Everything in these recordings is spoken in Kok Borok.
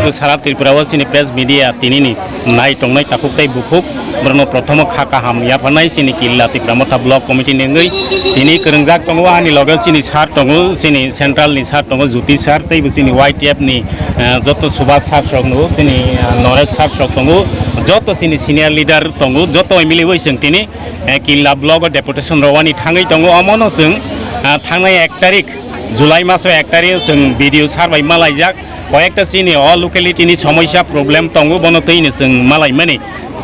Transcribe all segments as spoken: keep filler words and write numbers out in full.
Sara Tripura o chini press media tini ni nai tongnai takhuk tei bukhuk, borokno prothomo kha kaham yapharnai chini Killa Tipra Motha Block Committee ni wngwi tini kwrwngjak tongo. Ani loge chini sir tongo, chini central ni sir tongo, Jyoti sir, tei bo chini Y T F ni, eh, joto Subhas sir rok no, chini, eh, Noresh sir rok tongo, joto chini senior leader tongo, joto miliwi chwng tini, eh, Killa block o deputation rwani thangwi tongo. Omono chwng, eh, thangnai ek tarik, July maso ek tarik o chwng B D O sir bai malaijak. Koyekta chini o locality ni somosya problem tongo, bono twi ni chwng malaimani.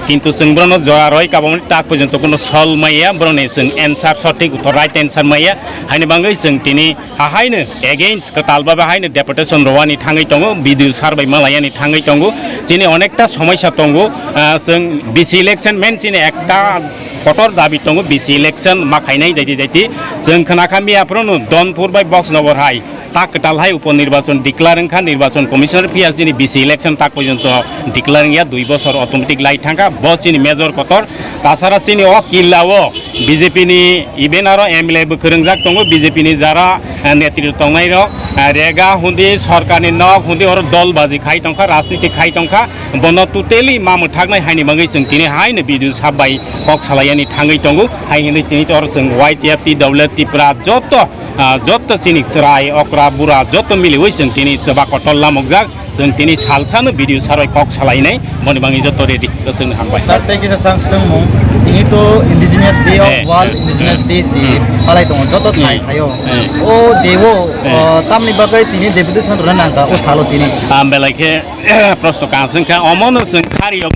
Kintu chwng borokno jora roi kabamani tak porjonto kono solve maya, borokni chwng answer sothik uttor, right answer maya. Haini bagwi chwng tini hahaino against kwtal babe haino deputation rwani thangwi tongo, B D O sir bai malayani thangwi tongo. Chini onekta somosya tongo, ah, chwng B C election main chini ekta kotor dabi tongo, B C election ma khainai daiti daiti. Chwng khna kha miya phuru no Donpur bai Boxnagar hai tak kwtal hai upo nirbachon declare wngkha, nirbachon commissioner phiya chini B C election tak porjonto declare wngya, dui bosor automatic lai thangkha, bo chini major kotor. Tasara chini o Killa o B J P ni even aro M L A bo kwrwngjak tongo, B J P ni jara, eh, netritw tongnai rok, eh, rega hundi, sorkar ni nok hundi, oro dol baji khai tongkha, rajniti khai tongkha, bono totally ma mwthaknai haini bagwi chwng tini haino B D O sir bai kok salaiyani thangwi tongo, hai hinwi tini oro chwng Y T F, T W F, Tipra joto, ah, joto chini chwrai, okra, bura joto miliwi chwng tini chwba kotor lamukjak. Chwng tini salsano B D O sir bai kok salainai, boni bagwi joto ready, kwchwngno hambai. Sir, tei kisa sang swngmung, tini to Indigenous Day of Eh, World eh, Indigenous eh, Day si eh, palai tongo, joto thai eh, thaio. Eh. O day o, eh, o, tamni bagwi tini deputation rwna nangkha, o salo tini. Ah, belai khe, proshno kanswng kha, omono chwng khari rok